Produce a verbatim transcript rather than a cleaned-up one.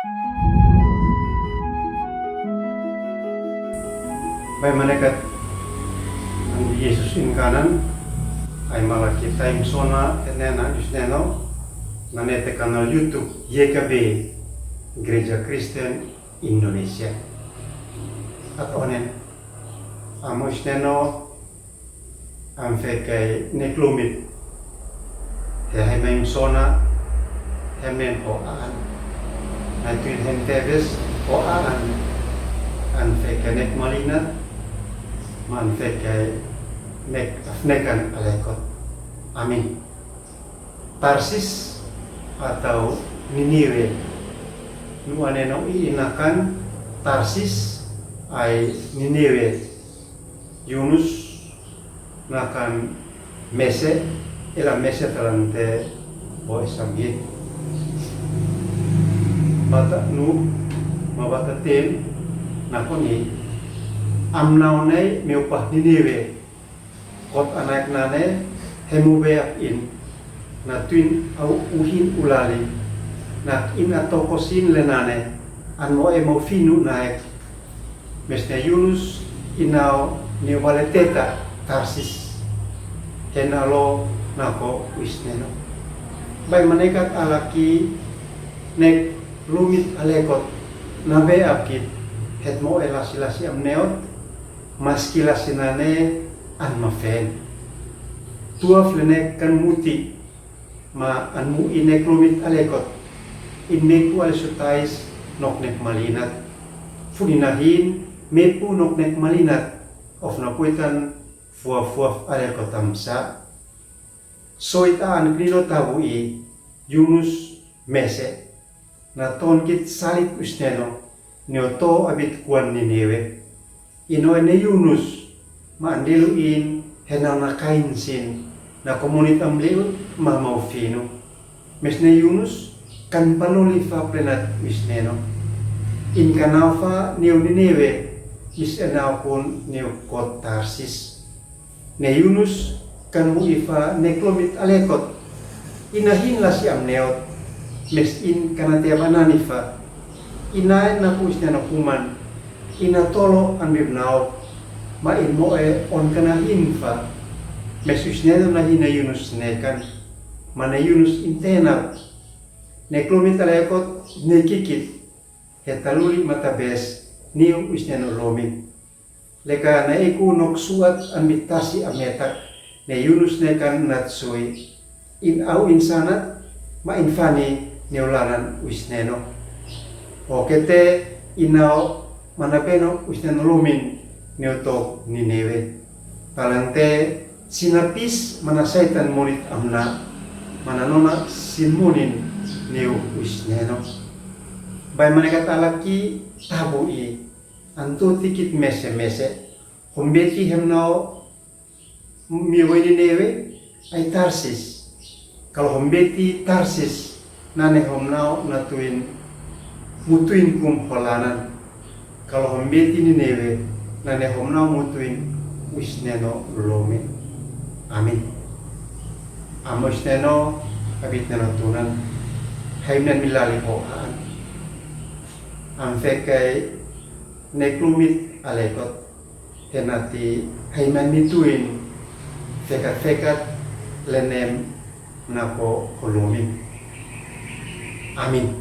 Bai manekat, anu Yesus in kanan, ai malaki taim sona enena yus neno, mane te kanal YouTube Y K B, Gereja Kristen Indonesia. Atonen, amu yus neno, an fekai nek lumit. He hai maim sona, he men ho aan. Na tuin hem tebes ho aan. An fekai nek malinat, ma an fekai nek afnekan alekot. Amin. Tarsis atau Niniwe. Nu aneno i inakan Tarsis ai Niniwe. Yunus nakan mese, ela mese talante bo esamye. Bata nu, ma bata ten, nakoni, am nau nei meu pah Niniwe. Kot anaek nane, he mu beak in, na tuin au uhin ulali, na in a toko sin le nane, an mo e mo finu naek. Mes ne Yunus inao ni wale teta Tarsis. He na lo nako wis neno. Bai manekat alaki nek lumit alekot na beak it het mo e lasi lasi am neot, maski lasi nane an mafen. Tuaf le nek kan muti, ma an mu i nek lumit alekot, in mepu ale sutais nok nek malinat. Funi nahin, mepu nok nek malinat, of na kuitan fuaf fuaf alekot am sa. Soit a an knino tabu i, Yunus mese. Na ton kit salit wis neno, neo to abit kuan Niniwe. Ino ne Yunus, ma an lilu in, he nau na kain sin, na komunit am liu, ma mau finu. Mes ne Yunus, kan paloli fa plenat wis neno. In kanau fa neo Niniwe, mis enau kun neo kot Tarsis. Ne Yunus kan mu ifa nek lumit alekot. Ina hin lasi am neot, mes in kana te abanani fa. Ina en na ku wis neno kuman. Ina tolo an bib nau. Ma in mo e on kana hin fa. Mes wis neno na hin ne Yunus nekan. Ma ne Yunus in tenau. Nek lumit alekot ne kikit. He taluli mata bes. Niu wis neno lumi. Leka na iku nok suat an bit tasi a metak, ne Yunus nekan nat sui. In au insanat, ma in fani neo lanan wis neno. Okete inao mana beno wis neno lumin neo tok Niniwe. Talante sinapis mana Saitan mulit amna, mana nona sin munin neo wis neno. Bai manekat alaki tabu i. Anto tikit mese mese. Hombeti hem nao mi wai Niniwe ai Tarsis. Kalo hombeti Tarsis nane hom nao na tuin mutuin kum holanan. Kalo hombeti Niniwe nane hom nao mutuin wis neno lome. Amin. Amo wis neno abit neno tunan. Haimnen milali ho aan. Am fekai nek lumit alekot, he nati haiman mituin fekat fekat lenem nako holumi. Amin.